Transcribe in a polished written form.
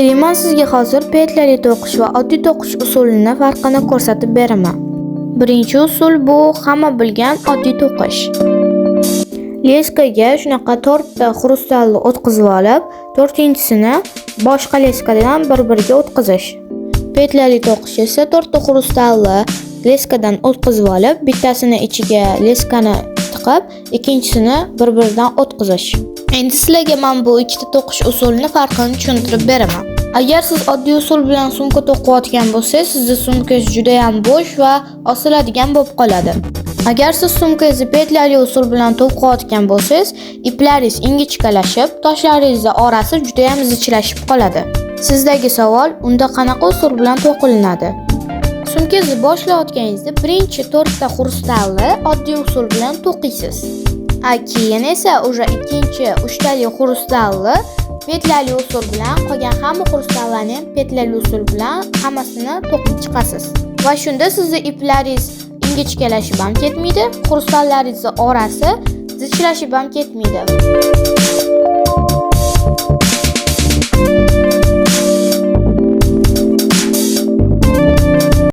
Keling, men sizga hozir петля li to'qish va oddiy to'qish usulini farqini ko'rsatib beraman. Birinchi usul bu hamma bilgan oddiy to'qish. Леска ga shunaqa to'rtta xrustalni o'tkazib olib, to'rtinchisini boshqa леска dan bir-biriga o'tkazish. Петля li to'qish esa to'rtta xrustalni леска dan o'tkazib olib, bittasini ichiga леска ni tiqib, ikkinchisini bir-biridan o'tkazish. Endi sizlarga men bu ikkita to'qish usulini farqini tushuntirib beraman. Agar siz oddiy usul bilan sumka to'qiyotgan bo'lsangiz, sizni sumkangiz juda ham bo'sh va osiladigan bo'lib qoladi. Agar siz sumkangizni петля li usul bilan to'qiyotgan bo'lsangiz, iplaringiz ingichkalashib, toshlaringizni orasi juda ham zichlashib qoladi. Sizdagi savol, unda qanaqa usul bilan to'qilinadi? Sumkangizni boshlayotganingizda birinchi to'rtta xrustalni oddiy usul bilan to'qiysiz. A keyin esa уже ikkinchi uchtali xrustalni петля li usul bilan, qolgan hamma xrustallarni ham петля li usul bilan hammasini to'qib chiqasiz. Va shunda sizni iplaringiz ingichkalashib ham ketmaydi, xrustallaringizni orasi zichlashib ham ketmaydi.